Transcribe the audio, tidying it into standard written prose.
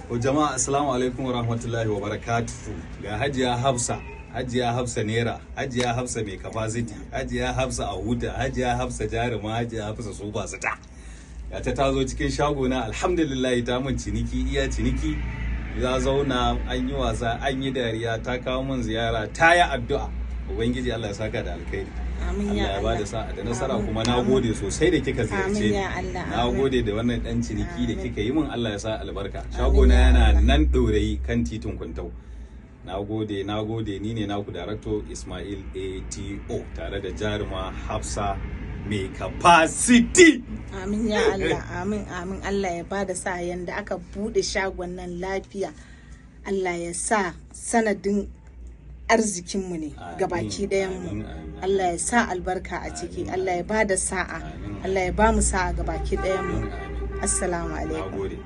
To jama'a, assalamu alaikum wa rahmatullahi wa barakatuhu. Ga Hajiya Hafsa, Hajiya Hafsa Naira, Hajiya Hafsa mai capacity, Hajiya Hafsa a huta, Hajiya Hafsa jaruma, Hajiya Hafsa super star. Ga ta tazo cikin shago na, alhamdulillah, ta mun ciniki iya ciniki. Ya zauna, an yi wasa, an yi dariya, ta kawo mun ziyara, ta yi addu'a. Ubangiji Allah ya saka da alkhairi. Amin Allah ya ya bada Allah. sa'a da nasara. Amin, Kuma na amin. gode sosai da kika ziyarce Amin ni. ya Allah, Na amin. gode da wannan dan ciniki da Amin. kika yi min, Allah ya sa albarka. Shago na ya yana Allah. nan Ɗorayi, kan titin Kuntau. Na gode, na gode. Ni ne naku Director Ismail ATO, tare da jaruma Hafsa mai capacity. Amin ya Allah, amin, amin. Allah ya bada sa yanda aka bude shagon nan lafiya. Allah ya sa sanadin arzikinmu ne gabaki ɗayanmu. Amin, amin. Allah ya sa albarka a ciki. Amin. Allah ya bada sa'a. Amin. Allah ya ba mu sa'a gabaki ɗayanmu. Amin, amin. Assalamu Na alaikum. gode.